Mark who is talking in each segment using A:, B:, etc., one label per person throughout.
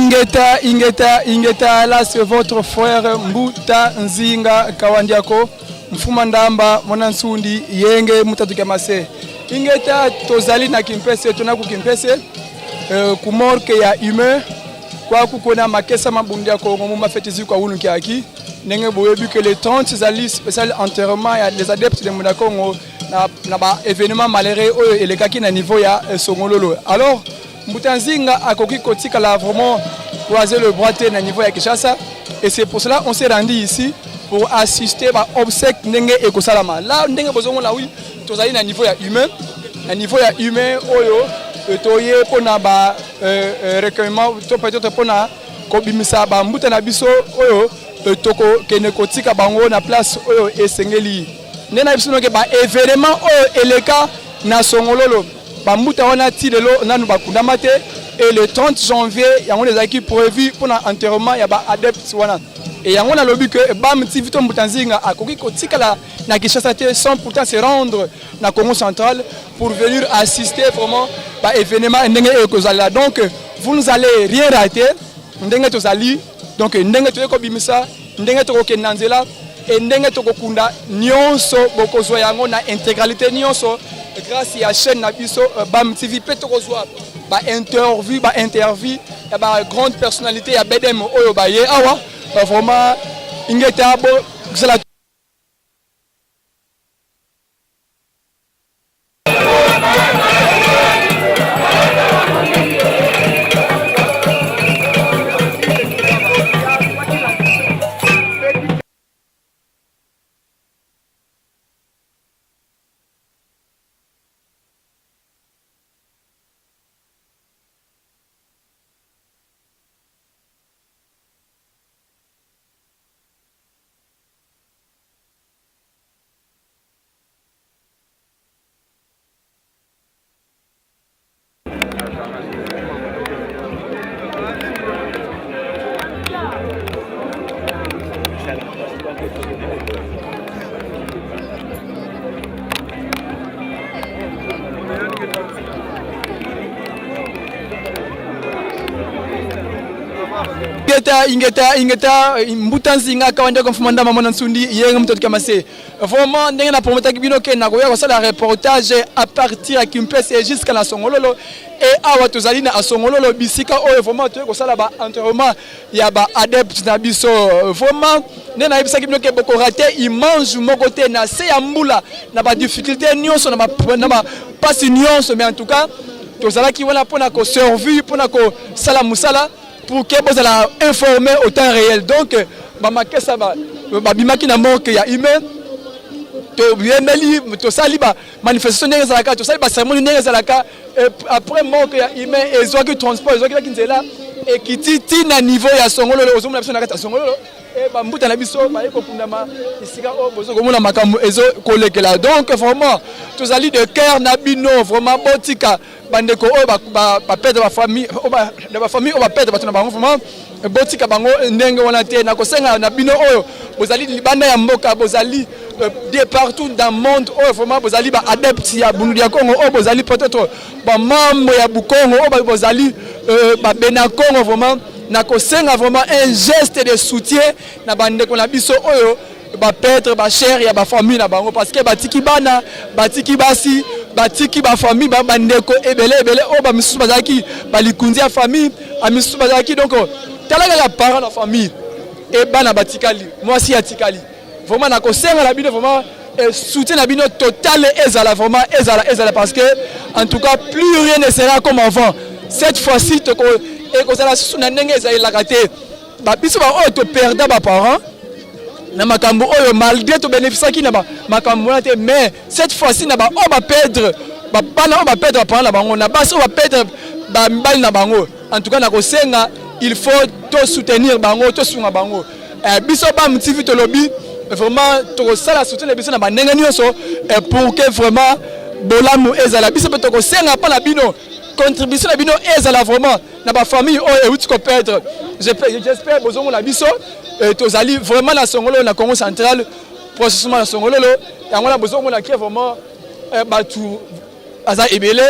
A: Ingeta, Ingeta, Ingeta, là c'est votre frère Mbuta Nzinga Kawandiako, Mfuma Ndamba, Mwana Nsundi, Yenge, Mutatu Kamase. Ingeta, tozali na Kimpese, tonaku Kimpese, euh, ku morgue ya humain, kwa kukona makesa mabundi ya Kongo, mu mafeti kwa wunu kiaki. Ndenge boyebi que le 30 ezali spécial enterrement ya les adeptes de Munda Kongo na, na ba événement malheureux oyo elekaki na niveau ya euh, Songololo. Alors, Mbuta Nzinga akoki kotikala vraiment croiser le bras te na niveau ya Kinshasa et c'est pour cela on s'est rendu ici pour assister ba obsèques ndenge ekosalama. Là ndenge bozomona oui tozali na niveau ya humain, na niveau ya humain oyo euh, toye mpona ba euh, euh, recueillement to peut-être mpona kobimisa ba mbuta na biso oyo euh, tokokende kotika bango na place oyo esengeli. Nde na biso noke ba événement oyo eleka na Songololo Ba mbuta wana ti lelo nanu bakundama te et le 30 janvier yango nde ezalaki prévu pona enterrement ya ba adeptes wana. Et yango nalobi que Bam TV to Mbuta Nzinga akoki kotikala na Kinshasa te sans pourtant se rendre na Congo central pour venir assister vraiment ba événements ndenge ekozala. Donc vous nous allez rien rater ndenge tozali donc ndenge toye kobimisa ndenge tokokende na nzela e ndenge tokokunda nyonso bokozwa yango na intégralité nyonso grâce ya chaîne na biso euh, Bam TV mpe tokozwa ba interview ba interview ya ba grande personnalité ya BDM oyo baye awa vraiment ingeta bo Ingeta, ingeta, ingeta, mbuta nzinga kawande ko mfuma ndama mona nsundi yenga mtoto kama se. Vraiment ndenge na prometaki bino ke nakoya kosala reportage à partir ya Kimpese jusqu'à na Songololo et awa tozali na Songololo bisika oyo vraiment toye kosala ba enterrement ya ba adeptes na biso. Vraiment nde nayebisaki bino ke bokorate image moko te na se ya mbula na ba difficulté nyonso na ba pasi nyonso, mais en tout cas tozalaki wana mpona koservir mpona kosala mosala pour que bozala informé au temps réel. Donc bamakesa babimaki na morgue ya humain, toyembeli tosali ba manifestation ndenge ezalaka, tosali ba cérémonie ndenge ezalaka. Après morgue ya humain ezwaki transport, ezwakilaki nzela ekiti ti na niveau ya Songololo. Ozomona biso na kati ya Songololo e bambuta na biso baye kokundama esika oyo bozo komona makambo ezo kolekela. Donc vraiment tozali de cœur na bino, vraiment botika bandeko oyo baperdre bafamille, na bafamille oyo baperdre bato na bango, vraiment botika bango ndenge wana te. Nakosenga na bino oyo bozali libanda ya mboka, bozali euh, de partout dans monde oyo vraiment bozali ba adeptes ya Bundu ya Congo, oyo bozali peut-être ba membre ya Bukongo, oyo bozali euh, ba Bena Congo, vraiment nakosenga vraiment un geste de soutien na bandeko na biso oyo ba perdre ba cher ya ba famille na bango, parce que batiki bana, batiki basi, batiki ba famille, ba bandeko ebele ebele oyo ba misusu bazalaki ba likunzi ya famille, ba misusu bazalaki donc tala kaka parent na famille e bana batikali, mwasi atikali. Vraiment nakosenga na bino vraiment soutien na bino total ezala vraiment ezala ezala, parce que en tout cas plus rien ne sera comme avant. Cette fois-ci toko ekozala susu na ndenge ezalelaka te. Ba biso ba oyo to perda ba parents na makambo oyo, malgré to bénéficiaki na ba makambo wana te, mais cette fois-ci na ba oyo ba perdre ba bana, oyo ba perdre ba parents na bango, na basi oyo ba perdre ba mibali na bango, en tout cas nakosenga il faut to soutenir bango, tosunga bango. Eh, biso Bam TV tolobi vraiment tokosala soutien na biso na bandenge nyonso eh, pour que vraiment bolamu ezala. Biso mpe tokosenga mpo na bino contribution na bino ezala vraiment na bafamille oyo euti koperdre. J'espère bozomona biso eh, tozali vraiment na Songololo, na Congo central, processus na Songololo. Yango wana bozomona ke vraiment bato baza ebele.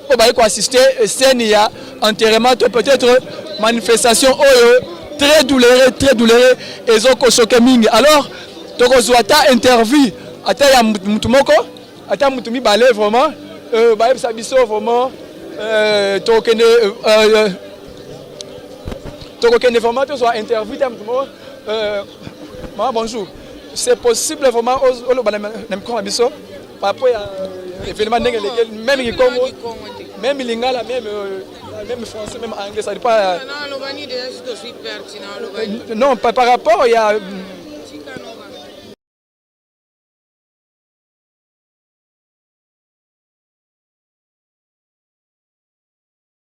A: Oyo baye koassiste scène ya enterrement to peut-être manifestation oyo très douloureux, très douloureux, ezokochoquer mingi. Alors tokozwa ata interview, ata ya mutu moko, ata mutu mibale, vraiment bayebisa biso vraiment. Tokokende vraiment tozwa interview ta mutu moko. Mama, bonjour. C'est possible vraiment oloba na micro na biso par rapport ya événement ndenge elekeli, même kikongo, même lingala, même français, même anglais, ça dépend? Non, par rapport ya